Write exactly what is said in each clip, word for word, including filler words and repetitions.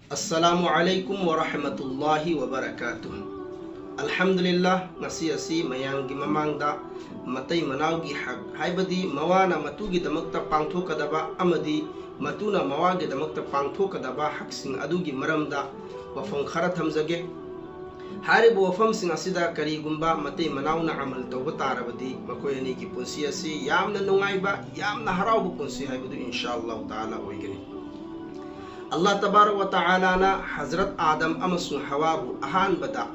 ꯑꯁꯁꯂꯥꯃꯨ ꯑꯂꯥꯏꯀꯨꯝ ꯋꯔꯍꯃꯇꯨꯜꯂꯥꯍꯤ ꯋꯕꯔꯀꯥꯇꯨꯍ꯫ ꯑꯜꯍꯝꯗꯨꯂꯤꯜꯂꯥꯍ, ꯉꯁꯤ ꯑꯁꯤ ꯃꯌꯥꯝꯒꯤ ꯃꯃꯥꯡꯗ ꯃꯇꯩ ꯃꯅꯥꯎꯒꯤ ꯍꯛ, ꯍꯥꯏꯕꯗꯤ ꯃꯋꯥꯅ ꯃꯇꯨꯒꯤꯗꯃꯛꯇ ꯄꯥꯡꯊꯣꯛꯀꯗꯕ ꯑꯃꯗꯤ ꯃꯇꯨꯅ ꯃꯋꯥꯒꯤꯗꯃꯛꯇ ꯄꯥꯡꯊꯣꯛꯀꯗꯕ ꯍꯛꯁꯤꯡ ꯑꯗꯨꯒꯤ ꯃꯔꯝꯗ ꯋꯥꯐꯝ ꯈꯔ ꯊꯝꯖꯒꯦ꯫ ꯍꯥꯏꯔꯤꯕ ꯋꯥꯐꯝꯁꯤꯡ ꯑꯁꯤꯗ ꯀꯔꯤꯒꯨꯝꯕ ꯃꯇꯩ ꯃꯅꯥꯎꯅ ꯑꯃꯜ ꯇꯧꯕ ꯇꯥꯔꯕꯗꯤ, ꯃꯈꯣꯏ ꯑꯅꯤꯒꯤ ꯄꯨꯟꯁꯤ ꯑꯁꯤ ꯌꯥꯝꯅ ꯅꯨꯡꯉꯥꯏꯕ, ꯌꯥꯝꯅ ꯍꯔꯥꯎꯕ ꯄꯨꯟꯁꯤ ꯍꯥꯏꯕꯗꯨ ꯏꯟꯁꯥ ꯑꯜꯂꯥꯍꯨ ꯇꯥꯂꯥ ꯑꯣꯏꯒꯅꯤ꯫ ꯑꯜꯂꯥꯍ ꯇꯕꯥꯔꯛ ꯋ ꯇꯥꯂꯥꯅ ꯍꯖꯔꯠ ꯑꯥꯗꯝ ꯑꯃꯁꯨꯡ ꯍꯋꯥꯕꯨ ꯑꯍꯥꯟꯕꯗ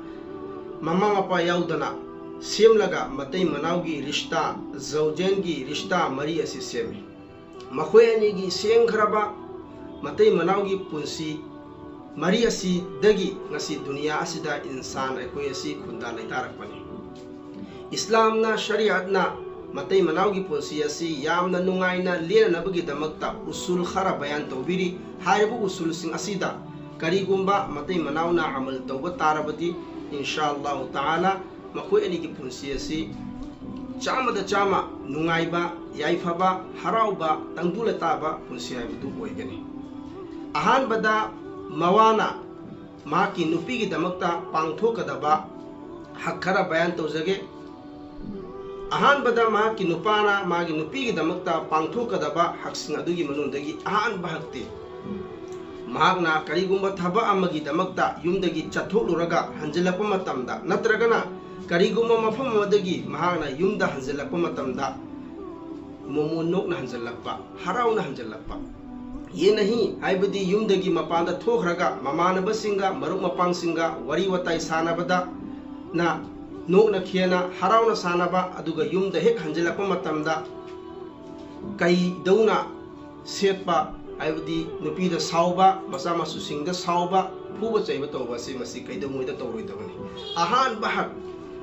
ꯃꯃꯥ ꯃꯄꯥ ꯌꯥꯎꯗꯅ ꯁꯦꯝꯂꯒ ꯃꯇꯩ ꯃꯅꯥꯎꯒꯤ ꯔꯤꯁꯇꯥ, ꯖꯧꯖꯦꯟꯒꯤ ꯔꯤꯁꯇꯥ ꯃꯔꯤ ꯑꯁꯤ ꯁꯦꯝꯃꯤ꯫ ꯃꯈꯣꯏ ꯑꯅꯤꯒꯤ ꯁꯦꯝꯈ꯭ꯔꯕ ꯃꯇꯩ ꯃꯅꯥꯎꯒꯤ ꯄꯨꯟꯁꯤ ꯃꯔꯤ ꯑꯁꯤꯗꯒꯤ ꯉꯁꯤ ꯗꯨꯅꯤꯌꯥ ꯑꯁꯤꯗ ꯏꯟꯁꯥꯟ ꯑꯩꯈꯣꯏ ꯑꯁꯤ ꯈꯨꯟꯗꯥ ꯂꯩꯇꯥꯔꯛꯄꯅꯤ꯫ ꯏꯁꯂꯥꯝꯅ, ꯁꯔꯤꯌꯠꯅ ꯃꯇꯩ ꯃꯅꯥꯎꯒꯤ ꯄꯨꯟꯁꯤ ꯑꯁꯤ ꯌꯥꯝꯅ ꯅꯨꯡꯉꯥꯏꯅ ꯂꯦꯟꯅꯅꯕꯒꯤꯗꯃꯛꯇ ꯎꯁꯨꯜ ꯈꯔ ꯕꯌꯥꯟ ꯇꯧꯕꯤꯔꯤ꯫ ꯍꯥꯏꯔꯤꯕ ꯎꯁꯨꯜꯁꯤꯡ ꯑꯁꯤꯗ ꯀꯔꯤꯒꯨꯝꯕ ꯃꯇꯩ ꯃꯅꯥꯎꯅ ꯑꯃꯜ ꯇꯧꯕ ꯇꯥꯔꯕꯗꯤ, ꯏꯟꯁꯥ ꯑꯜꯂꯥꯍꯨ ꯇꯥꯂꯥ, ꯃꯈꯣꯏ ꯑꯅꯤꯒꯤ ꯄꯨꯟꯁꯤ ꯑꯁꯤ ꯆꯥꯝꯃꯗ ꯆꯥꯝꯃ ꯅꯨꯡꯉꯥꯏꯕ, ꯌꯥꯏꯐꯕ, ꯍꯔꯥꯎꯕ, ꯇꯪꯗꯨ ꯂꯩꯇꯥꯕ ꯄꯨꯟꯁꯤ ꯍꯥꯏꯕꯗꯨ ꯑꯣꯏꯒꯅꯤ꯫ ꯑꯍꯥꯟꯕꯗ ꯃꯋꯥꯅ ꯃꯍꯥꯛꯀꯤ ꯅꯨꯄꯤꯒꯤꯗꯃꯛꯇ ꯄꯥꯡꯊꯣꯛꯀꯗꯕ ꯍꯛ ꯈꯔ ꯕꯌꯥꯟ ꯇꯧꯖꯒꯦ꯫ ꯑꯍꯥꯟꯕꯗ ꯃꯍꯥꯛꯀꯤ ꯅꯨꯄꯥꯅ ꯃꯥꯒꯤ ꯅꯨꯄꯤꯒꯤꯗꯃꯛꯇ ꯄꯥꯡꯊꯣꯛꯀꯗꯕ ꯍꯛꯁꯤꯡ ꯑꯗꯨꯒꯤ ꯃꯅꯨꯡꯗꯒꯤ ꯑꯍꯥꯟꯕ ꯍꯛꯇꯤ, ꯃꯍꯥꯛꯅ ꯀꯔꯤꯒꯨꯝꯕ ꯊꯕꯛ ꯑꯃꯒꯤꯗꯃꯛꯇ ꯌꯨꯝꯗꯒꯤ ꯆꯠꯊꯣꯛꯂꯨꯔꯒ ꯍꯟꯖꯤꯜꯂꯛꯄ ꯃꯇꯝꯗ, ꯅꯠꯇ꯭ꯔꯒꯅ ꯀꯔꯤꯒꯨꯝꯕ ꯃꯐꯝ ꯑꯃꯗꯒꯤ ꯃꯍꯥꯛꯅ ꯌꯨꯝꯗ ꯍꯟꯖꯤꯜꯂꯛꯄ ꯃꯇꯝꯗ, ꯃꯣꯃꯣꯟ ꯅꯣꯛꯅ ꯍꯟꯖꯤꯜꯂꯛꯄ, ꯍꯔꯥꯎꯅ ꯍꯟꯖꯤꯜꯂꯛꯄ꯫ ꯌꯦꯅꯍꯤ ꯍꯥꯏꯕꯗꯤ ꯌꯨꯝꯗꯒꯤ ꯃꯄꯥꯟꯗ ꯊꯣꯛꯈ꯭ꯔꯒ ꯃꯃꯥꯟꯅꯕꯁꯤꯡꯒ, ꯃꯔꯨꯞ ꯃꯄꯥꯡꯁꯤꯡꯒ ꯋꯥꯔꯤ ꯋꯥꯇꯥꯏ ꯁꯥꯟꯅꯕꯗ ꯅ ꯅꯣꯛꯅ ꯈꯦꯅ ꯍꯔꯥꯎꯅ ꯁꯥꯟꯅꯕ, ꯑꯗꯨꯒ ꯌꯨꯝꯗ ꯍꯦꯛ ꯍꯟꯖꯤꯜꯂꯛꯄ ꯃꯇꯝꯗ ꯀꯩꯗꯧꯅ ꯁꯦꯠꯄ, ꯍꯥꯏꯕꯗꯤ ꯅꯨꯄꯤꯗ ꯁꯥꯎꯕ, ꯃꯆꯥ ꯃꯁꯨꯁꯤꯡꯗ ꯁꯥꯎꯕ, ꯐꯨꯕ ꯆꯩꯕ ꯇꯧꯕ ꯑꯁꯤ ꯃꯁꯤ ꯀꯩꯗꯧꯉꯩꯗ ꯇꯧꯔꯣꯏꯗꯕꯅꯤ꯫ ꯑꯍꯥꯟꯕ ꯍꯛ,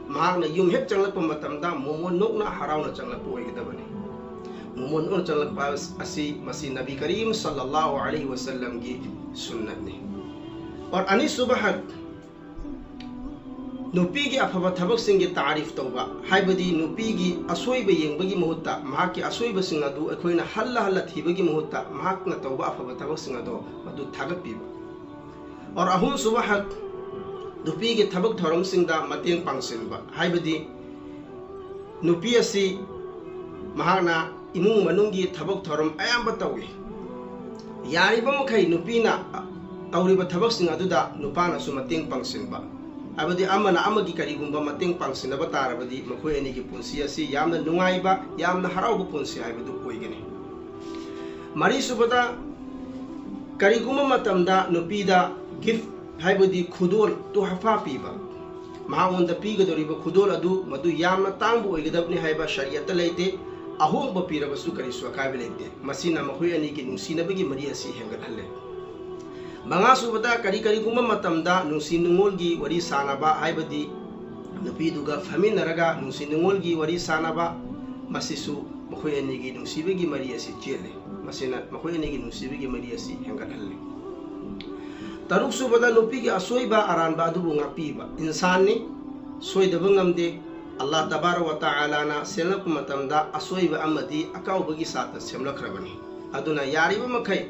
ꯃꯍꯥꯛꯅ ꯌꯨꯝ ꯍꯦꯛ ꯆꯪꯂꯛꯄ ꯃꯇꯝꯗ ꯃꯣꯃꯣꯟ ꯅꯣꯛꯅ ꯍꯔꯥꯎꯅ ꯆꯪꯂꯛꯄ ꯑꯣꯏꯒꯗꯕꯅꯤ꯫ ꯃꯣꯃꯣꯟ ꯅꯣꯛꯅ ꯆꯪꯂꯛꯄ ꯑꯁꯤ ꯃꯁꯤ ꯅꯕꯤ ꯀꯔꯤꯝ ꯁꯜꯂꯜꯂꯥꯍꯨ ꯑꯂꯩꯍꯤ ꯋꯁꯜꯂꯝꯒꯤ ꯁꯨꯟꯅꯠꯅꯤ꯫ ꯑꯣꯔ ꯑꯅꯤꯁꯨꯕ ꯍꯛ, ꯅꯨꯄꯤꯒꯤ ꯑꯐꯕ ꯊꯕꯛꯁꯤꯡꯒꯤ ꯇꯥꯔꯤꯐ ꯇꯧꯕ, ꯍꯥꯏꯕꯗꯤ ꯅꯨꯄꯤꯒꯤ ꯑꯁꯣꯏꯕ ꯌꯦꯡꯕꯒꯤ ꯃꯍꯨꯠꯇ ꯃꯍꯥꯛꯀꯤ ꯑꯁꯣꯏꯕꯁꯤꯡ ꯑꯗꯨ ꯑꯩꯈꯣꯏꯅ ꯍꯜꯂ ꯍꯜꯂ ꯊꯤꯕꯒꯤ ꯃꯍꯨꯠꯇ ꯃꯍꯥꯛꯅ ꯇꯧꯕ ꯑꯐꯕ ꯊꯕꯛꯁꯤꯡ ꯑꯗꯣ ꯃꯗꯨ ꯊꯥꯒꯠꯄꯤꯕ꯫ ꯑꯣꯔ ꯑꯍꯨꯝꯁꯨꯕ ꯍꯛ, ꯅꯨꯄꯤꯒꯤ ꯊꯕꯛ ꯊꯧꯔꯝꯁꯤꯡꯗ ꯃꯇꯦꯡ ꯄꯥꯡꯁꯤꯟꯕ, ꯍꯥꯏꯕꯗꯤ ꯅꯨꯄꯤ ꯑꯁꯤ ꯃꯍꯥꯛꯅ ꯏꯃꯨꯡ ꯃꯅꯨꯡꯒꯤ ꯊꯕꯛ ꯊꯧꯔꯝ ꯑꯌꯥꯝꯕ ꯇꯧꯏ꯫ ꯌꯥꯔꯤꯕ ꯃꯈꯩ ꯅꯨꯄꯤꯅ ꯇꯧꯔꯤꯕ ꯊꯕꯛꯁꯤꯡ ꯑꯗꯨꯗ ꯅꯨꯄꯥꯅꯁꯨ ꯃꯇꯦꯡ ꯄꯥꯡꯁꯤꯟꯕ, ꯍꯥꯏꯕꯗꯤ ꯑꯃꯅ ꯑꯃꯒꯤ ꯀꯔꯤꯒꯨꯝꯕ ꯃꯇꯦꯡ ꯄꯥꯡꯁꯤꯟꯅꯕ ꯇꯥꯔꯕꯗꯤ ꯃꯈꯣꯏ ꯑꯅꯤꯒꯤ ꯄꯨꯟꯁꯤ ꯑꯁꯤ ꯌꯥꯝꯅ ꯅꯨꯡꯉꯥꯏꯕ, ꯌꯥꯝꯅ ꯍꯔꯥꯎꯕ ꯄꯨꯟꯁꯤ ꯍꯥꯏꯕꯗꯨ ꯑꯣꯏꯒꯅꯤ꯫ ꯃꯔꯤꯁꯨꯕꯗ, ꯀꯔꯤꯒꯨꯝꯕ ꯃꯇꯝꯗ ꯅꯨꯄꯤꯗ ꯒꯤꯐ, ꯍꯥꯏꯕꯗꯤ ꯈꯨꯗꯣꯜ, ꯇꯨꯍꯐꯥ ꯄꯤꯕ, ꯃꯍꯥꯛꯉꯣꯟꯗ ꯄꯤꯒꯗꯧꯔꯤꯕ ꯈꯨꯗꯣꯜ ꯑꯗꯨ ꯃꯗꯨ ꯌꯥꯝꯅ ꯇꯥꯡꯕ ꯑꯣꯏꯒꯗꯕꯅꯤ ꯍꯥꯏꯕ ꯁꯔꯤꯌꯠꯇ ꯂꯩꯇꯦ꯫ ꯑꯍꯣꯡꯕ ꯄꯤꯔꯕꯁꯨ ꯀꯔꯤꯁꯨ ꯑꯀꯥꯏꯕ ꯂꯩꯇꯦ꯫ ꯃꯁꯤꯅ ꯃꯈꯣꯏ ꯑꯅꯤꯒꯤ ꯅꯨꯡꯁꯤꯅꯕꯒꯤ ꯃꯔꯤ ꯑꯁꯤ ꯍꯦꯟꯒꯠꯍꯜꯂꯦ꯫ ꯃꯉꯥꯁꯨꯕꯗ, ꯀꯔꯤ ꯀꯔꯤꯒꯨꯝꯕ ꯃꯇꯝꯗ ꯅꯨꯡꯁꯤ ꯅꯨꯡꯉꯣꯜꯒꯤ ꯋꯥꯔꯤ ꯁꯥꯅꯕ, ꯍꯥꯏꯕꯗꯤ ꯅꯨꯄꯤꯗꯨꯒ ꯐꯝꯃꯤꯟꯅꯔꯒ ꯅꯨꯡꯁꯤ ꯅꯨꯡꯉꯣꯜꯒꯤ ꯋꯥꯔꯤ ꯁꯥꯅꯕ, ꯃꯁꯤꯁꯨ ꯃꯈꯣꯏ ꯑꯅꯤꯒꯤ ꯅꯨꯡꯁꯤꯕꯒꯤ ꯃꯔꯤ ꯑꯁꯤ ꯆꯦꯠꯂꯤ꯫ ꯃꯁꯤꯅ ꯃꯈꯣꯏ ꯑꯅꯤꯒꯤ ꯅꯨꯡꯁꯤꯕꯒꯤ ꯃꯔꯤ ꯑꯁꯤ ꯍꯦꯟꯒꯠꯍꯜꯂꯤ꯫ ꯇꯔꯨꯛꯁꯨꯕꯗ, ꯅꯨꯄꯤꯒꯤ ꯑꯁꯣꯏꯕ ꯑꯔꯥꯟꯕ ꯑꯗꯨꯕꯨ ꯉꯥꯛꯄꯤꯕ꯫ ꯏꯟꯁꯥꯟꯅꯤ, ꯁꯣꯏꯗꯕ ꯉꯝꯗꯦ꯫ ꯑꯜꯂꯥꯍ ꯇꯕꯥꯔꯛ ꯋ ꯇꯥꯂꯥꯅ ꯁꯦꯝꯂꯛꯄ ꯃꯇꯝꯗ ꯑꯁꯣꯏꯕ ꯑꯃꯗꯤ ꯑꯀꯥꯎꯕꯒꯤ ꯁꯥꯠꯇ ꯁꯦꯝꯂꯛꯈ꯭ꯔꯕꯅꯤ꯫ ꯑꯗꯨꯅ ꯌꯥꯔꯤꯕ ꯃꯈꯩ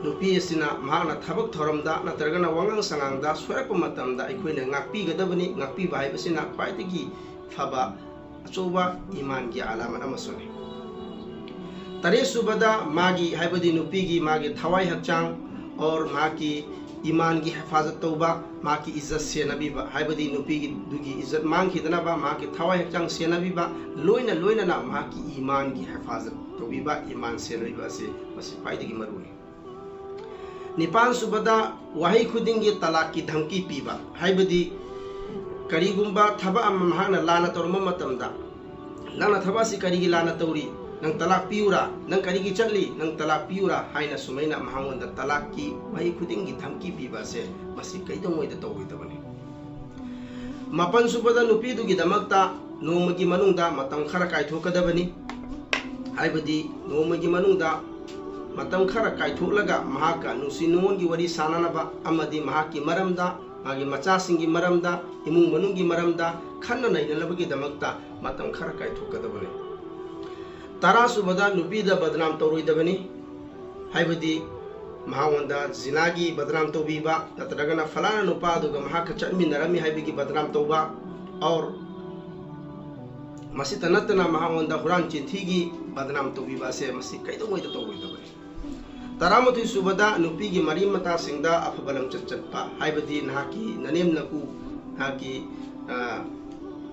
ꯅꯨꯄꯤ ꯑꯁꯤꯅ ꯃꯍꯥꯛꯅ ꯊꯕꯛ ꯊꯧꯔꯝꯗ ꯅꯠꯇ꯭ꯔꯒꯅ ꯋꯥꯉꯥꯡ ꯁꯉꯥꯡꯗ ꯁꯣꯏꯔꯛꯄ ꯃꯇꯝꯗ ꯑꯩꯈꯣꯏꯅ ꯉꯥꯛꯄꯤꯒꯗꯕꯅꯤ꯫ ꯉꯥꯛꯄꯤꯕ ꯍꯥꯏꯕꯁꯤꯅ ꯈ꯭ꯋꯥꯏꯗꯒꯤ ꯐꯕ ꯑꯆꯧꯕ ꯏꯃꯥꯟꯒꯤ ꯑꯂꯥꯃꯠ ꯑꯃꯁꯨꯅꯤ꯫ ꯇꯔꯦꯠꯁꯨꯕꯗ, ꯃꯥꯒꯤ, ꯍꯥꯏꯕꯗꯤ ꯅꯨꯄꯤꯒꯤ ꯃꯥꯒꯤ ꯊꯋꯥꯏ ꯍꯛꯆꯥꯡ ꯑꯣꯔ ꯃꯍꯥꯛꯀꯤ ꯏꯃꯥꯟꯒꯤ ꯍꯦꯐꯥꯖꯠ ꯇꯧꯕ, ꯃꯍꯥꯛꯀꯤ ꯏꯖꯠ ꯁꯦꯟꯅꯕꯤꯕ, ꯍꯥꯏꯕꯗꯤ ꯅꯨꯄꯤꯒꯤꯗꯨꯒꯤ ꯏꯖꯠ ꯃꯥꯡꯈꯤꯗꯅꯕ ꯃꯍꯥꯛꯀꯤ ꯊꯋꯥꯏ ꯍꯛꯆꯥꯡ ꯁꯦꯟꯅꯕꯤꯕ, ꯂꯣꯏꯅ ꯂꯣꯏꯅꯅ ꯃꯍꯥꯛꯀꯤ ꯏꯃꯥꯟꯒꯤ ꯍꯦꯐꯥꯖꯠ ꯇꯧꯕꯤꯕ, ꯏꯃꯥꯟ ꯁꯦꯟꯅꯕꯤꯕ ꯑꯁꯤ ꯃꯁꯤ ꯈ꯭ꯋꯥꯏꯗꯒꯤ ꯃꯔꯨꯅꯤ꯫ ꯅꯤꯄꯥꯟꯁꯨꯕꯗ, ꯋꯥꯍꯩ ꯈꯨꯗꯤꯡꯒꯤ ꯇꯂꯥꯛꯀꯤ ꯙꯝꯀꯤ ꯄꯤꯕ, ꯍꯥꯏꯕꯗꯤ ꯀꯔꯤꯒꯨꯝꯕ ꯊꯕꯛ ꯑꯃ ꯃꯍꯥꯛꯅ ꯂꯥꯟꯅ ꯇꯧꯔꯝꯕ ꯃꯇꯝꯗ, "ꯅꯪꯅ ꯊꯕꯛ ꯑꯁꯤ ꯀꯔꯤꯒꯤ ꯂꯥꯟꯅ ꯇꯧꯔꯤ? ꯅꯪ ꯇꯂꯥꯛ ꯄꯤꯌꯨꯔꯥ? ꯅꯪ ꯀꯔꯤꯒꯤ ꯆꯠꯂꯤ? ꯅꯪ ꯇꯂꯥꯛ ꯄꯤꯌꯨꯔꯥ?" ꯍꯥꯏꯅ ꯁꯨꯃꯥꯏꯅ ꯃꯍꯥꯛꯉꯣꯟꯗ ꯇꯂꯥꯛꯀꯤ ꯋꯥꯍꯩ ꯈꯨꯗꯤꯡꯒꯤ ꯙꯝꯀꯤ ꯄꯤꯕ ꯑꯁꯦ ꯃꯁꯤ ꯀꯩꯗꯧꯉꯩꯗ ꯇꯧꯔꯣꯏꯗꯕꯅꯤ꯫ ꯃꯥꯄꯟꯁꯨꯕꯗ, ꯅꯨꯄꯤꯗꯨꯒꯤꯗꯃꯛꯇ ꯅꯣꯡꯃꯒꯤ ꯃꯅꯨꯡꯗ ꯃꯇꯝ ꯈꯔ ꯀꯥꯏꯊꯣꯛꯀꯗꯕꯅꯤ꯫ ꯍꯥꯏꯕꯗꯤ ꯅꯣꯡꯃꯒꯤ ꯃꯅꯨꯡꯗ ꯃꯇꯝ ꯈꯔ ꯀꯥꯏꯊꯣꯛꯂꯒ ꯃꯍꯥꯛꯀ ꯅꯨꯡꯁꯤ ꯅꯨꯡꯉꯣꯟꯒꯤ ꯋꯥꯔꯤ ꯁꯥꯟꯅꯅꯕ ꯑꯃꯗꯤ ꯃꯍꯥꯛꯀꯤ ꯃꯔꯝꯗ, ꯃꯥꯒꯤ ꯃꯆꯥꯁꯤꯡꯒꯤ ꯃꯔꯝꯗ, ꯏꯃꯨꯡ ꯃꯅꯨꯡꯒꯤ ꯃꯔꯝꯗ ꯈꯟꯅ ꯅꯩꯅꯅꯕꯒꯤꯗꯃꯛꯇ ꯃꯇꯝ ꯈꯔ ꯀꯥꯏꯊꯣꯛꯀꯗꯕꯅꯤ꯫ ꯇꯔꯥꯁꯨꯕꯗ, ꯅꯨꯄꯤꯗ ꯕꯗꯅꯥꯝ ꯇꯧꯔꯣꯏꯗꯕꯅꯤ꯫ ꯍꯥꯏꯕꯗꯤ ꯃꯍꯥꯛꯉꯣꯟꯗ ꯖꯤꯅꯥꯒꯤ ꯕꯗꯅꯥꯝ ꯇꯧꯕꯤꯕ, ꯅꯠꯇ꯭ꯔꯒꯅ ꯐꯂꯥꯅ ꯅꯨꯄꯥ ꯑꯗꯨꯒ ꯃꯍꯥꯛꯀ ꯆꯠꯃꯤꯟꯅꯔꯝꯃꯤ ꯍꯥꯏꯕꯒꯤ ꯕꯗꯅꯥꯝ ꯇꯧꯕ, ꯑꯣꯔ ꯃꯁꯤꯇ ꯅꯠꯇꯅ ꯃꯍꯥꯛꯉꯣꯟꯗ ꯍꯨꯔꯥꯟ ꯆꯤꯟꯊꯤꯒꯤ ꯕꯗꯅꯥꯝ ꯇꯧꯕꯤꯕ ꯑꯁꯦ ꯃꯁꯤ ꯀꯩꯗꯧꯉꯩꯗ ꯇꯧꯔꯣꯏꯗꯕꯅꯤ꯫ ꯇꯔꯥꯃꯥꯊꯣꯏ ꯁꯨꯕꯗ ꯅꯨꯄꯤꯒꯤ ꯃꯔꯤ ꯃꯇꯥꯁꯤꯡꯗ ꯑꯐꯕ ꯂꯝꯆꯠ ꯆꯠꯄ, ꯍꯥꯏꯕꯗꯤ ꯅꯍꯥꯛꯀꯤ ꯅꯅꯦꯝ ꯅꯀꯨ, ꯅꯍꯥꯛꯀꯤ, ꯑ,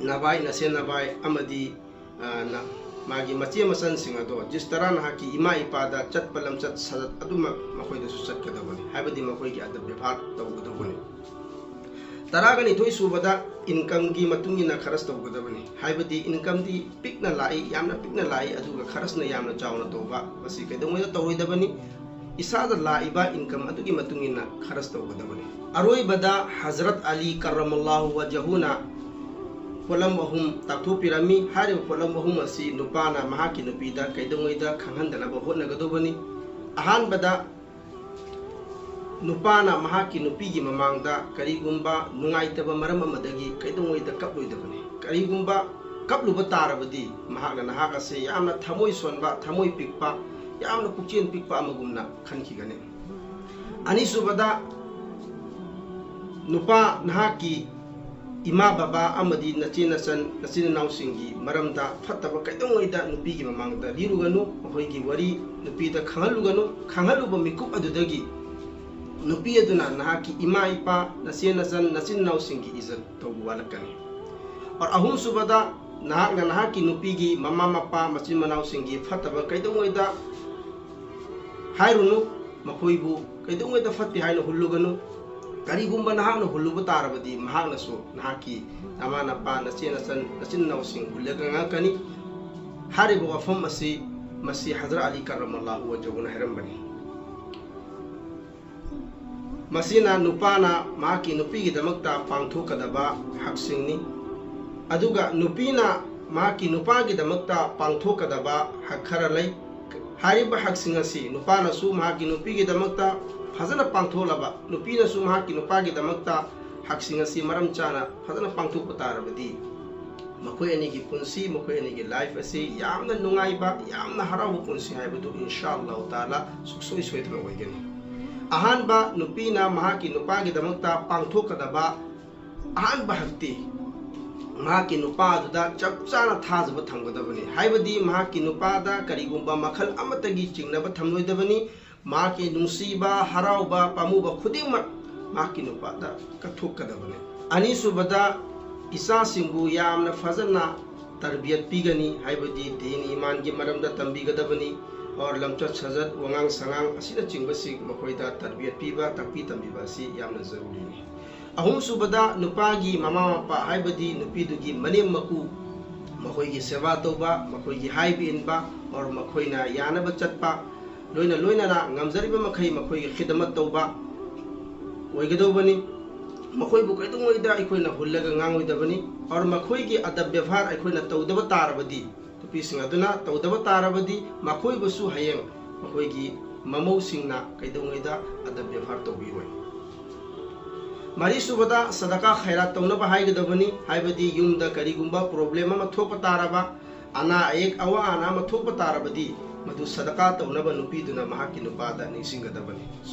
ꯅꯚꯥꯏ, ꯅꯁꯦꯟ ꯅꯚꯥꯏ ꯑꯃꯗꯤ, ꯑ, ꯅ-, ꯃꯥꯒꯤ ꯃꯆꯦ ꯃꯆꯟꯁꯤꯡ ꯑꯗꯣ ꯖꯤꯁ ꯇꯔꯥ ꯅꯍꯥꯛꯀꯤ ꯏꯃꯥ ꯏꯄꯥꯗ ꯆꯠꯄ ꯂꯝꯆꯠ ꯁꯥꯖꯠ ꯑꯗꯨꯃꯛ ꯃꯈꯣꯏꯗꯁꯨ ꯆꯠꯀꯗꯕꯅꯤ, ꯍꯥꯏꯕꯗꯤ ꯃꯈꯣꯏꯒꯤ ꯑꯗꯕ ꯕꯦꯕꯥꯔ ꯇꯧꯒꯗꯧꯕꯅꯤ꯫ ꯇꯔꯥꯒ ꯅꯤꯊꯣꯏ ꯁꯨꯕꯗ ꯏꯟꯀꯝꯒꯤ ꯃꯇꯨꯡ ꯏꯟꯅ ꯈꯔꯁ ꯇꯧꯒꯗꯕꯅꯤ, ꯍꯥꯏꯕꯗꯤ ꯏꯟꯀꯝꯗꯤ ꯄꯤꯛꯅ ꯂꯥꯛꯏ, ꯌꯥꯝꯅ ꯄꯤꯛꯅ ꯂꯥꯛꯏ, ꯑꯗꯨꯒ ꯈꯔꯁꯅ ꯌꯥꯝꯅ ꯆꯥꯎꯅ ꯇꯧꯕ, ꯃꯁꯤ ꯀꯩꯗꯧꯉꯩꯗ ꯇꯧꯔꯣꯏꯗꯕꯅꯤ꯫ ꯏꯁꯥꯗ ꯂꯥꯛꯏꯕ ꯏꯟꯀꯝ ꯑꯗꯨꯒꯤ ꯃꯇꯨꯡ ꯏꯟꯅ ꯈꯔꯁ ꯇꯧꯒꯗꯕꯅꯤ꯫ ꯑꯔꯣꯏꯕꯗ ꯍꯖꯔꯠ ꯑꯂꯤ ꯀꯔꯃꯜꯂꯥꯍꯨ ꯋꯖꯍꯨꯅ ꯄꯣꯠꯂꯝ ꯑꯍꯨꯝ ꯇꯥꯛꯊꯣꯛꯄꯤꯔꯝꯃꯤ꯫ ꯍꯥꯏꯔꯤꯕ ꯄꯣꯠꯂꯝ ꯑꯍꯨꯝ ꯑꯁꯤ ꯅꯨꯄꯥꯅ ꯃꯍꯥꯛꯀꯤ ꯅꯨꯄꯤꯗ ꯀꯩꯗꯧꯉꯩꯗ ꯈꯪꯍꯟꯗꯅꯕ ꯍꯣꯠꯅꯒꯗꯧꯕꯅꯤ꯫ ꯑꯍꯥꯟꯕꯗ, ꯅꯨꯄꯥꯅ ꯃꯍꯥꯛꯀꯤ ꯅꯨꯄꯤꯒꯤ ꯃꯃꯥꯡꯗ ꯀꯔꯤꯒꯨꯝꯕ ꯅꯨꯡꯉꯥꯏꯇꯕ ꯃꯔꯝ ꯑꯃꯗꯒꯤ ꯀꯩꯗꯧꯉꯩꯗ ꯀꯞꯂꯣꯏꯗꯕꯅꯤ꯫ ꯀꯔꯤꯒꯨꯝꯕ ꯀꯞꯂꯨꯕ ꯇꯥꯔꯕꯗꯤ, ꯃꯍꯥꯛꯅ ꯅꯍꯥꯛ ꯑꯁꯤ ꯌꯥꯝꯅ ꯊꯃꯣꯏ ꯁꯣꯟꯕ, ꯊꯃꯣꯏ ꯄꯤꯛꯄ, ꯌꯥꯝꯅ ꯄꯨꯛꯆꯦꯜ ꯄꯤꯛꯄ ꯑꯃꯒꯨꯝꯅ ꯈꯟꯈꯤꯒꯅꯤ꯫ ꯑꯅꯤꯁꯨꯕꯗ, ꯅꯨꯄꯥ, ꯅꯍꯥꯛꯀꯤ ꯏꯃꯥ ꯕꯕꯥ ꯑꯃꯗꯤ ꯅꯆꯦ ꯅꯆꯟ, ꯅꯆꯤꯟ ꯅꯅꯥꯎꯁꯤꯡꯒꯤ ꯃꯔꯝꯗ ꯐꯠꯇꯕ ꯀꯩꯗꯧꯉꯩꯗ ꯅꯨꯄꯤꯒꯤ ꯃꯃꯥꯡꯗ ꯂꯤꯔꯨꯒꯅꯨ, ꯃꯈꯣꯏꯒꯤ ꯋꯥꯔꯤ ꯅꯨꯄꯤꯗ ꯈꯪꯍꯜꯂꯨꯒꯅꯨ꯫ ꯈꯪꯍꯜꯂꯨꯕ ꯃꯤꯀꯨꯞ ꯑꯗꯨꯗꯒꯤ ꯅꯨꯄꯤ ꯑꯗꯨꯅ ꯅꯍꯥꯛꯀꯤ ꯏꯃꯥ ꯏꯄꯥ, ꯅꯆꯦ ꯅꯆꯟ, ꯅꯆꯤꯟ ꯅꯅꯥꯎꯁꯤꯡꯒꯤ ꯏꯖꯠ ꯇꯧꯕ ꯋꯥꯠꯂꯛꯀꯅꯤ꯫ ꯑꯣꯔ ꯑꯍꯨꯝꯁꯨꯕꯗ, ꯅꯍꯥꯛꯅ ꯅꯍꯥꯛꯀꯤ ꯅꯨꯄꯤꯒꯤ ꯃꯃꯥ ꯃꯄꯥ, ꯃꯆꯤꯟ ꯃꯅꯥꯎꯁꯤꯡꯒꯤ ꯐꯠꯇꯕ ꯀꯩꯗꯧꯉꯩꯗ ꯍꯥꯏꯔꯨꯅꯨ, ꯃꯈꯣꯏꯕꯨ ꯀꯩꯗꯧꯉꯩꯗ ꯐꯠꯇꯦ ꯍꯥꯏꯅ ꯍꯨꯜꯂꯨꯒꯅꯨ꯫ ꯀꯔꯤꯒꯨꯝꯕ ꯅꯍꯥꯛꯅ ꯍꯨꯜꯂꯨꯕ ꯇꯥꯔꯕꯗꯤ, ꯃꯍꯥꯛꯅꯁꯨ ꯅꯍꯥꯛꯀꯤ ꯅꯃꯥ ꯅꯄꯥ, ꯅꯆꯦ ꯅꯆꯟ, ꯅꯆꯤꯟ ꯅꯅꯥꯎꯁꯤꯡ ꯍꯨꯜꯂꯒ ꯉꯥꯡꯉꯛꯀꯅꯤ꯫ ꯍꯥꯏꯔꯤꯕ ꯋꯥꯐꯝ ꯑꯁꯤ, ꯃꯁꯤ ꯍꯖꯔꯠ ꯑꯂꯤ ꯀꯔꯃꯜꯂꯥꯍꯨ ꯋꯖꯍꯨꯅ ꯍꯥꯏꯔꯝꯕꯅꯤ꯫ ꯃꯁꯤꯅ ꯅꯨꯄꯥꯅ ꯃꯍꯥꯛꯀꯤ ꯅꯨꯄꯤꯒꯤꯗꯃꯛꯇ ꯄꯥꯡꯊꯣꯛꯀꯗꯕ ꯍꯛꯁꯤꯡꯅꯤ꯫ ꯑꯗꯨꯒ ꯅꯨꯄꯤꯅ ꯃꯍꯥꯛꯀꯤ ꯅꯨꯄꯥꯒꯤꯗꯃꯛꯇ ꯄꯥꯡꯊꯣꯛꯀꯗꯕ ꯍꯛ ꯈꯔ ꯂꯩ꯫ ꯍꯥꯏꯔꯤꯕ ꯍꯛꯁꯤꯡ ꯑꯁꯤ ꯅꯨꯄꯥꯅꯁꯨ ꯃꯍꯥꯛꯀꯤ ꯅꯨꯄꯤꯒꯤꯗꯃꯛꯇ ꯐꯖꯅ ꯄꯥꯡꯊꯣꯛꯂꯕ, ꯅꯨꯄꯤꯅꯁꯨ ꯃꯍꯥꯛꯀꯤ ꯅꯨꯄꯥꯒꯤꯗꯃꯛꯇ ꯍꯛꯁꯤꯡ ꯑꯁꯤ ꯃꯔꯝ ꯆꯥꯅ ꯐꯖꯅ ꯄꯥꯡꯊꯣꯛꯄ ꯇꯥꯔꯕꯗꯤ, ꯃꯈꯣꯏ ꯑꯅꯤꯒꯤ ꯄꯨꯟꯁꯤ, ꯃꯈꯣꯏ ꯑꯅꯤꯒꯤ ꯂꯥꯏꯐ ꯑꯁꯤ ꯌꯥꯝꯅ ꯅꯨꯡꯉꯥꯏꯕ, ꯌꯥꯝꯅ ꯍꯔꯥꯎꯕ ꯄꯨꯟꯁꯤ ꯍꯥꯏꯕꯗꯨ ꯏꯟꯁꯥ ꯑꯜꯂꯥꯍꯨ ꯇꯥꯂꯥ ꯁꯨꯡꯁꯣꯏ ꯁꯣꯏꯗꯅ ꯑꯣꯏꯒꯅꯤ꯫ ꯑꯍꯥꯟꯕ, ꯅꯨꯄꯤꯅ ꯃꯍꯥꯛꯀꯤ ꯅꯨꯄꯥꯒꯤꯗꯃꯛꯇ ꯄꯥꯡꯊꯣꯛꯀꯗꯕ ꯑꯍꯥꯟꯕ ꯍꯛꯇꯤ ꯃꯍꯥꯛꯀꯤ ꯅꯨꯄꯥ ꯑꯗꯨꯗ ꯆꯞ ꯆꯥꯅ ꯊꯥꯖꯕ ꯊꯝꯒꯗꯕꯅꯤ꯫ ꯍꯥꯏꯕꯗꯤ ꯃꯍꯥꯛꯀꯤ ꯅꯨꯄꯥꯗ ꯀꯔꯤꯒꯨꯝꯕ ꯃꯈꯜ ꯑꯃꯠꯇꯒꯤ ꯆꯤꯡꯅꯕ ꯊꯝꯂꯣꯏꯗꯕꯅꯤ꯫ ꯃꯍꯥꯛꯀꯤ ꯅꯨꯡꯁꯤꯕ, ꯍꯔꯥꯎꯕ, ꯄꯥꯝꯃꯨꯕ ꯈꯨꯗꯤꯡꯃꯛ ꯃꯍꯥꯛꯀꯤ ꯅꯨꯄꯥꯗ ꯀꯠꯊꯣꯛꯀꯗꯕꯅꯤ꯫ ꯑꯅꯤꯁꯨꯕꯗ, ꯏꯆꯥꯁꯤꯡꯕꯨ ꯌꯥꯝꯅ ꯐꯖꯅ ꯇꯔꯕꯤꯌꯠ ꯄꯤꯒꯅꯤ, ꯍꯥꯏꯕꯗꯤ ꯗꯤꯟ ꯏꯃꯥꯟꯒꯤ ꯃꯔꯝꯗ ꯇꯝꯕꯤꯒꯗꯕꯅꯤ꯫ ꯑꯣꯔ ꯂꯝꯆꯠ ꯁꯥꯖꯠ, ꯋꯥꯉꯥꯡ ꯁꯉꯥꯡ ꯑꯁꯤꯅꯆꯤꯡꯕꯁꯤꯡ ꯃꯈꯣꯏꯗ ꯇꯔꯕꯤꯌꯠ ꯄꯤꯕ, ꯇꯥꯛꯄꯤ ꯇꯝꯕꯤꯕ ꯑꯁꯤ ꯌꯥꯝꯅ ꯖꯔꯨꯔꯤꯅꯤ꯫ ꯑꯍꯨꯝꯁꯨꯕꯗ, ꯅꯨꯄꯥꯒꯤ ꯃꯃꯥ ꯃꯄꯥ, ꯍꯥꯏꯕꯗꯤ ꯅꯨꯄꯤꯗꯨꯒꯤ ꯃꯅꯦꯝ ꯃꯀꯨ, ꯃꯈꯣꯏꯒꯤ ꯁꯦꯕꯥ ꯇꯧꯕ, ꯃꯈꯣꯏꯒꯤ ꯍꯥꯏꯕ ꯏꯟꯕ, ꯑꯣꯔ ꯃꯈꯣꯏꯅ ꯌꯥꯅꯕ ꯆꯠꯄ, ꯂꯣꯏꯅ ꯂꯣꯏꯅꯅ ꯉꯝꯖꯔꯤꯕ ꯃꯈꯩ ꯃꯈꯣꯏꯒꯤ ꯈꯤꯗꯃꯠ ꯇꯧꯕ ꯑꯣꯏꯒꯗꯧꯕꯅꯤ꯫ ꯃꯈꯣꯏꯕꯨ ꯀꯩꯗꯧꯉꯩꯗ ꯑꯩꯈꯣꯏꯅ ꯍꯨꯜꯂꯒ ꯉꯥꯡꯂꯣꯏꯗꯕꯅꯤ꯫ ꯑꯣꯔ ꯃꯈꯣꯏꯒꯤ ꯑꯗꯕ ꯕꯦꯕꯥꯔ ꯑꯩꯈꯣꯏꯅ ꯇꯧꯗꯕ ꯇꯥꯔꯕꯗꯤ, ꯅꯨꯄꯤꯁꯤꯡ ꯑꯗꯨꯅ ꯇꯧꯗꯕ ꯇꯥꯔꯕꯗꯤ, ꯃꯈꯣꯏꯕꯨꯁꯨ ꯍꯌꯦꯡ ꯃꯈꯣꯏꯒꯤ ꯃꯃꯧꯁꯤꯡꯅ ꯀꯩꯗꯧꯉꯩꯗ ꯑꯗꯕ ꯕꯦꯕꯥꯔ ꯇꯧꯕꯤꯔꯣꯏ꯫ ꯃꯔꯤꯁꯨꯕꯗ, ꯁꯗꯀꯥ ꯈꯩꯔꯥꯠ ꯇꯧꯅꯕ ꯍꯥꯏꯒꯗꯕꯅꯤ꯫ ꯍꯥꯏꯕꯗꯤ ꯌꯨꯝꯗ ꯀꯔꯤꯒꯨꯝꯕ ꯄ꯭ꯔꯣꯕ꯭ꯂꯦꯝ ꯑꯃ ꯊꯣꯛꯄ ꯇꯥꯔꯕ, ꯑꯅꯥ ꯑꯌꯦꯛ ꯑꯋꯥ ꯑꯅꯥ ꯑꯃ ꯊꯣꯛꯄ ꯇꯥꯔꯕꯗꯤ, ꯃꯗꯨ ꯁꯗꯀꯥ ꯇꯧꯅꯕ ꯅꯨꯄꯤꯗꯨꯅ ꯃꯍꯥꯛꯀꯤ ꯅꯨꯄꯥꯗ ꯅꯤꯡꯁꯤꯡꯒꯗꯕꯅꯤ꯫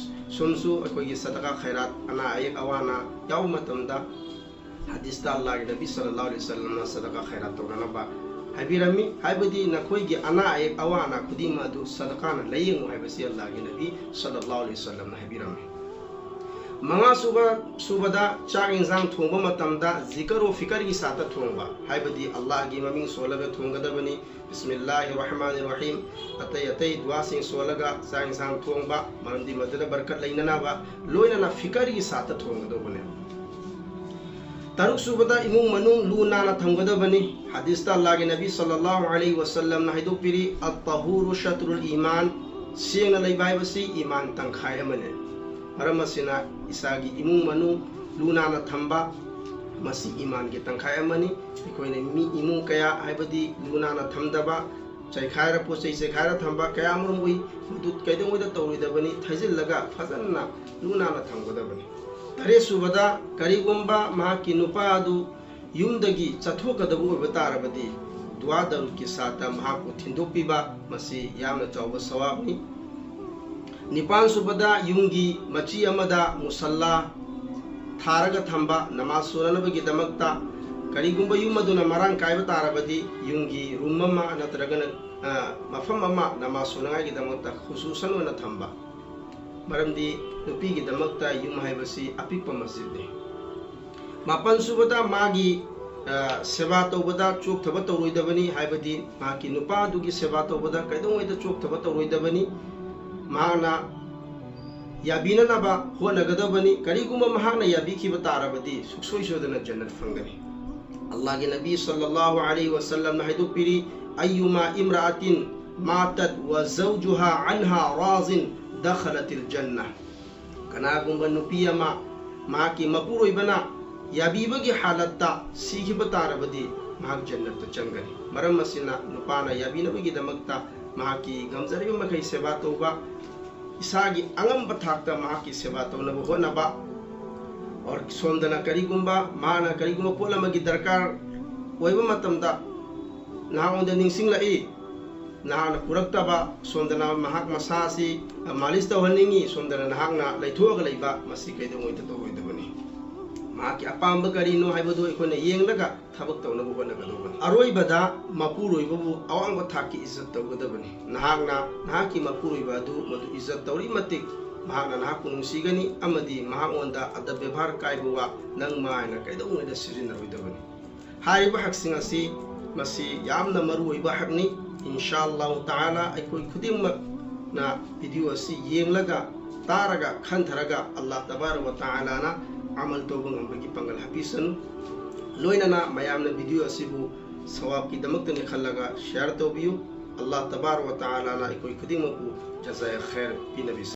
ꯁꯨꯝꯁꯨ ꯑꯩꯈꯣꯏꯒꯤ ꯁꯗꯀꯥ ꯈꯩꯔꯥꯠ, ꯑꯅꯥ ꯑꯌꯦꯛ ꯑꯋꯥ ꯑꯅꯥ ꯌꯥꯎꯕ ꯃꯇꯝꯗ, ꯍꯗꯤꯁꯇ ꯑꯜꯂꯥꯍꯒꯤ ꯅꯕꯤ ꯁꯜꯂꯜꯂꯥꯍꯨ ꯑꯂꯩꯍꯤ ꯋꯁꯜꯂꯝꯅ ꯁꯗꯀꯥ ꯈꯩꯔꯥꯠ ꯇꯧꯅꯅꯕ ꯍꯥꯏꯕꯤꯔꯝꯃꯤ꯫ ꯍꯥꯏꯕꯗꯤ ꯅꯈꯣꯏꯒꯤ ꯑꯅꯥ ꯑꯌꯦꯛ ꯑꯋꯥ ꯑꯅꯥ ꯈꯨꯗꯤꯡꯃꯛ ꯑꯗꯨ ꯁꯗꯀꯥꯅ ꯂꯥꯏꯌꯦꯡꯉꯨ ꯍꯥꯏꯕꯁꯤ ꯑꯜꯂꯥꯍꯒꯤ ꯅꯕꯤ ꯁꯜꯂꯜꯂꯥꯍꯨ ꯑꯂꯩꯍꯤ ꯋꯁꯜꯂꯝꯅ ꯍꯥꯏꯕꯤꯔꯝꯃꯤ꯫ ꯃꯉꯥ ꯁꯨꯕ, ꯁꯨꯕꯗ, ꯆꯥꯛ ꯏꯟꯁꯥꯡ ꯊꯣꯡꯕ ꯃꯇꯝꯗ ꯖꯤꯀꯔ ꯋꯥ ꯐꯤꯀꯔꯒꯤ ꯁꯥꯠꯇ ꯊꯣꯡꯕ, ꯍꯥꯏꯕꯗꯤ ꯑꯜꯂꯥꯍꯒꯤ ꯃꯃꯤꯡ ꯁꯣꯜꯂꯒ ꯊꯣꯡꯒꯗꯕꯅꯤ꯫ ꯕꯤꯁꯃꯤꯜꯂꯥꯍꯤꯔ ꯔꯍꯃꯥꯅꯤꯔ ꯔꯍꯤꯝ꯫ ꯑꯇꯩ ꯑꯇꯩ ꯗꯨꯋꯥꯁꯤꯡ ꯁꯣꯜꯂꯒ ꯆꯥꯛ ꯏꯟꯁꯥꯡ ꯊꯣꯡꯕ, ꯃꯔꯝꯗꯤ ꯃꯗꯨꯗ ꯕꯔꯀꯠ ꯂꯩꯅꯅꯕ, ꯂꯣꯏꯅꯅ ꯐꯤꯀꯔꯒꯤ ꯁꯥꯠꯇ ꯊꯣꯡꯒꯗꯧꯕꯅꯦ꯫ ꯇꯔꯨꯛ ꯁꯨꯕꯗ, ꯏꯃꯨꯡ ꯃꯅꯨꯡ ꯂꯨ ꯅꯥꯟꯅ ꯊꯝꯒꯗꯕꯅꯤ꯫ ꯍꯗꯤꯁꯇ ꯑꯜꯂꯥꯍꯒꯤ ꯅꯕꯤ ꯁꯜꯂꯜꯂꯥꯍꯨ ꯑꯂꯩꯍꯤ ꯋꯁꯜꯂꯝꯅ ꯍꯥꯏꯗꯣꯛꯄꯤꯔꯤ, "ꯑꯠ-ꯇꯍꯨꯔꯨ ꯁꯇ꯭ꯔꯨꯜ ꯏꯃꯥꯟ", ꯁꯦꯡꯅ ꯂꯩꯕ ꯍꯥꯏꯕꯁꯤ ꯏꯃꯥꯟ ꯇꯪꯈꯥꯏ ꯑꯃꯅꯤ꯫ ꯃꯔꯝ ꯑꯁꯤꯅ ꯏꯁꯥꯒꯤ ꯏꯃꯨꯡ ꯃꯅꯨꯡ ꯂꯨ ꯅꯥꯟꯅ ꯊꯝꯕ, ꯃꯁꯤ ꯏꯃꯥꯟꯒꯤ ꯇꯪꯈꯥꯏ ꯑꯃꯅꯤ꯫ ꯑꯩꯈꯣꯏꯅ ꯃꯤ ꯏꯃꯨꯡ ꯀꯌꯥ, ꯍꯥꯏꯕꯗꯤ ꯂꯨ ꯅꯥꯟꯅ ꯊꯝꯗꯕ, ꯆꯩꯈꯥꯏꯔ, ꯄꯣꯠ ꯆꯩ ꯆꯩꯈꯥꯏꯔ ꯊꯝꯕ ꯀꯌꯥ ꯑꯃꯔꯣꯝ ꯎꯏ꯫ ꯃꯗꯨ ꯀꯩꯗꯧꯉꯩꯗ ꯇꯧꯔꯣꯏꯗꯕꯅꯤ, ꯊꯩꯖꯤꯜꯂꯒ ꯐꯖꯅ ꯂꯨ ꯅꯥꯟꯅ ꯊꯝꯒꯗꯕꯅꯤ꯫ ꯇꯔꯦꯠ ꯁꯨꯕꯗ, ꯀꯔꯤꯒꯨꯝꯕ ꯃꯍꯥꯛꯀꯤ ꯅꯨꯄꯥ ꯑꯗꯨ ꯌꯨꯝꯗꯒꯤ ꯆꯠꯊꯣꯛꯀꯗꯕ ꯑꯣꯏꯕ ꯇꯥꯔꯕꯗꯤ, ꯗꯨꯋꯥ ꯗꯔꯨꯗꯀꯤ ꯁꯥꯠꯇ ꯃꯍꯥꯛꯄꯨ ꯊꯤꯟꯗꯣꯛꯄꯤꯕ, ꯃꯁꯤ ꯌꯥꯝꯅ ꯆꯥꯎꯕ ꯁꯋꯥꯕꯅꯤ꯫ ꯅꯤꯄꯥꯟ ꯁꯨꯕꯗ ꯌꯨꯝꯒꯤ ꯃꯆꯤ ꯑꯃꯗ ꯃꯨꯁꯜꯂꯥ ꯊꯥꯔꯒ ꯊꯝꯕ ꯅꯃꯥꯖ ꯁꯣꯟꯅꯅꯕꯒꯤꯗꯃꯛꯇ꯫ ꯀꯔꯤꯒꯨꯝꯕ ꯌꯨꯝ ꯑꯗꯨꯅ ꯃꯔꯥꯡ ꯀꯥꯏꯕ ꯇꯥꯔꯕꯗꯤ ꯌꯨꯝꯒꯤ ꯔꯨꯝ ꯑꯃ ꯅꯠꯇ꯭ꯔꯒꯅ, ꯑ, ꯃꯐꯝ ꯑꯃ ꯅꯃꯥꯖ ꯁꯣꯟꯅꯉꯥꯏꯒꯤꯗꯃꯛꯇ ꯈꯨꯁꯨꯁꯟ ꯑꯣꯏꯅ ꯊꯝꯕ꯫ ꯃꯔꯝꯗꯤ ꯅꯨꯄꯤꯒꯤꯗꯃꯛꯇ ꯌꯨꯝ ꯍꯥꯏꯕꯁꯤ ꯑꯄꯤꯛꯄ ꯃꯁꯖꯤꯗꯅꯤ꯫ ꯃꯥꯄꯟ ꯁꯨꯕꯗ ꯃꯥꯒꯤ, ꯑ, ꯁꯦꯕꯥ ꯇꯧꯕꯗ ꯆꯣꯛꯊꯕ ꯇꯧꯔꯣꯏꯗꯕꯅꯤ, ꯍꯥꯏꯕꯗꯤ ꯃꯍꯥꯛꯀꯤ ꯅꯨꯄꯥ ꯑꯗꯨꯒꯤ ꯁꯦꯕꯥ ꯇꯧꯕꯗ ꯀꯩꯗꯧꯉꯩꯗ ꯆꯣꯛꯊꯕ ꯇꯧꯔꯣꯏꯗꯕꯅꯤ꯫ ꯃꯍꯥꯛꯅ ꯌꯥꯕꯤꯅꯅꯕ ꯍꯣꯠꯅꯒꯗꯕꯅꯤ꯫ ꯀꯔꯤꯒꯨꯝꯕ ꯃꯍꯥꯛꯅ ꯌꯥꯕꯤꯈꯤꯕ ꯇꯥꯔꯕꯗꯤ ꯁꯨꯡꯁꯣꯏ ꯁꯣꯏꯗꯅ ꯖꯟꯅꯠ ꯐꯪꯒꯅꯤ꯫ ꯑꯜꯂꯥꯍꯒꯤ ꯅꯕꯤ ꯁꯜꯂꯜꯂꯥꯍꯨ ꯑꯂꯩꯍꯤ ꯋꯁꯜꯂꯝꯅ ꯍꯥꯏꯗꯣꯛꯄꯤꯔꯤ, "ꯑꯌꯨꯃꯥ ꯏꯝꯔꯥꯑꯇꯤꯟ ꯃꯥꯇꯠ ꯋ ꯖꯧꯖꯨꯍꯥ ꯑꯟꯍꯥ ꯔꯥꯖꯤꯟ ꯗꯈꯂꯇꯤꯜ ꯖꯟꯅ"꯫ ꯀꯅꯥꯒꯨꯝꯕ ꯅꯨꯄꯤ ꯑꯃ ꯃꯍꯥꯛꯀꯤ ꯃꯄꯨꯔꯣꯏꯕꯅ ꯌꯥꯕꯤꯕꯒꯤ ꯍꯥꯂꯠꯇ ꯁꯤꯈꯤꯕ ꯇꯥꯔꯕꯗꯤ ꯃꯍꯥꯛ ꯖꯟꯅꯠꯇ ꯆꯪꯒꯅꯤ꯫ ꯃꯔꯝ ꯑꯁꯤꯅ ꯅꯨꯄꯥꯅ ꯌꯥꯕꯤꯅꯕꯒꯤꯗꯃꯛꯇ ꯃꯍꯥꯛꯀꯤ ꯉꯝꯖꯔꯤꯕ ꯃꯈꯩ ꯁꯦꯕꯥ ꯇꯧꯕ, ꯏꯁꯥꯒꯤ ꯑꯉꯝꯕ ꯊꯥꯛꯇ ꯃꯍꯥꯛꯀꯤ ꯁꯦꯕꯥ ꯇꯧꯅꯕ ꯍꯣꯠꯅꯕ꯫ ꯑꯣꯔ ꯁꯣꯝꯗꯅ ꯀꯔꯤꯒꯨꯝꯕ ꯃꯍꯥꯛꯅ ꯀꯔꯤꯒꯨꯝꯕ ꯄꯣꯠ ꯑꯃꯒꯤ ꯗꯔꯀꯥꯔ ꯑꯣꯏꯕ ꯃꯇꯝꯗ ꯅꯍꯥꯛꯉꯣꯟꯗ ꯅꯤꯡꯁꯤꯡꯂꯛꯏ, ꯅꯍꯥꯛꯅ ꯄꯨꯔꯛꯇꯕ, ꯁꯣꯝꯗꯅ ꯃꯍꯥꯛ ꯃꯁꯥ ꯑꯁꯤ ꯃꯥꯂꯤꯁ ꯇꯧꯍꯟꯅꯤꯡꯏ, ꯁꯣꯝꯗꯅ ꯅꯍꯥꯛꯅ ꯂꯩꯊꯣꯛꯑꯒ ꯂꯩꯕ, ꯃꯁꯤ ꯀꯩꯗꯧꯉꯩꯗ ꯇꯧꯔꯣꯏꯗꯕꯅꯤ꯫ ꯃꯍꯥꯛꯀꯤ ꯑꯄꯥꯝꯕ ꯀꯔꯤꯅꯣ ꯍꯥꯏꯕꯗꯨ ꯑꯩꯈꯣꯏꯅ ꯌꯦꯡꯂꯒ ꯊꯕꯛ ꯇꯧꯅꯕ ꯍꯣꯠꯅꯒꯗꯧꯕꯅꯤ꯫ ꯑꯔꯣꯏꯕꯗ ꯃꯄꯨꯔꯣꯏꯕꯕꯨ ꯑꯋꯥꯡꯕ ꯊꯥꯛꯀꯤ ꯏꯖꯠ ꯇꯧꯒꯗꯕꯅꯤ꯫ ꯅꯍꯥꯛꯅ ꯅꯍꯥꯛꯀꯤ ꯃꯄꯨꯔꯣꯏꯕ ꯑꯗꯨ ꯃꯗꯨ ꯏꯖꯠ ꯇꯧꯔꯤ ꯃꯇꯤꯛ ꯃꯍꯥꯛꯅ ꯅꯍꯥꯛꯄꯨ ꯅꯨꯡꯁꯤꯒꯅꯤ ꯑꯃꯗꯤ ꯃꯍꯥꯛꯉꯣꯟꯗ ꯑꯗꯕ ꯕꯦꯕꯥꯔ ꯀꯥꯏꯕ ꯋꯥ ꯅꯪ ꯃꯥ ꯍꯥꯏꯅ ꯀꯩꯗꯧꯉꯩꯗ ꯁꯤꯖꯤꯟꯅꯔꯣꯏꯗꯕꯅꯤ꯫ ꯍꯥꯏꯔꯤꯕ ꯍꯛꯁꯤꯡ ꯑꯁꯤ ꯃꯁꯤ ꯌꯥꯝꯅ ꯃꯔꯨ ꯑꯣꯏꯕ ꯍꯛꯅꯤ꯫ ꯏꯟꯁꯥ ꯑꯜꯂꯥꯍꯨ ꯇꯥꯂꯥ ꯑꯩꯈꯣꯏ ꯈꯨꯗꯤꯡꯃꯛꯅ ꯚꯤꯗꯤꯑꯣ ꯑꯁꯤ ꯌꯦꯡꯂꯒ, ꯇꯥꯔꯒ, ꯈꯟꯊꯔꯒ ꯑꯜꯂꯥꯍ ꯇꯕꯥꯔꯛ ꯋ ꯇꯥꯂꯥꯅ ꯑꯃꯜ ꯇꯧꯕ ꯉꯝꯕꯒꯤ ꯄꯥꯡꯒꯜ ꯍꯥꯞꯄꯤꯁꯅꯨ꯫ ꯂꯣꯏꯅꯅ ꯃꯌꯥꯝꯅ ꯚꯤꯗꯤꯑꯣ ꯑꯁꯤꯕꯨ ꯁꯋꯥꯕꯀꯤꯗꯃꯛꯇꯅꯤ ꯈꯜꯂꯒ ꯁꯤꯌꯥꯔ ꯇꯧꯕꯤꯌꯨ꯫ ꯑꯜꯂꯥꯍ ꯇꯕꯥꯔꯛ ꯋ ꯇꯥꯂꯥꯅ ꯑꯩꯈꯣꯏ ꯈꯨꯗꯤꯡꯃꯛꯄꯨ ꯖꯖꯥꯌ ꯈꯩꯔ ꯄꯤꯅꯕꯤꯁꯅꯨ꯫